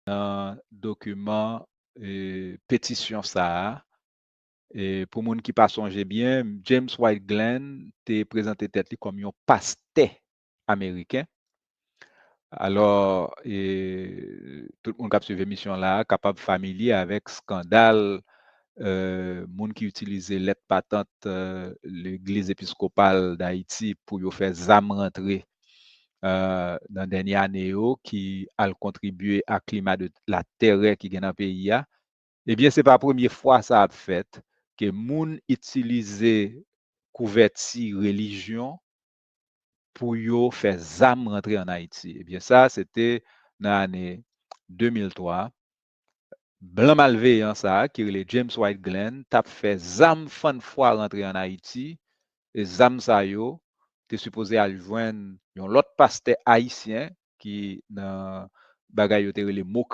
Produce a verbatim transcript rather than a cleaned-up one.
nan dokiman e, petisyon sa a. E, pou moun ki pa sonje byen, James White Glenn te prezante tèt li kòm yon pastè ameriken. Alò, e, tout moun k ap swiv emisyon la a kapab familye avèk eskandal e, moun ki itilize lèt patant e, Legliz Episkopal Dayiti pou yo fè zam rantre e, nan dènye ane yo ki al kontribye a klima de latèrè ki gen nan peyi a. Ebyen, se pa premye fwa sa ap fèt ke moun itilize kouvèti relijyon pou yo fè zam rantre ann Ayiti. Ebyen, sa, se te nan ane de mil twa. Blan malveyan sa a, ki rele James White Glenn, t ap fè zam fann fwa rantre ann Ayiti. E zam sa yo te sipoze al jwenn yon lòt pastè ayisyen ki nan bagay yo te rele mokri.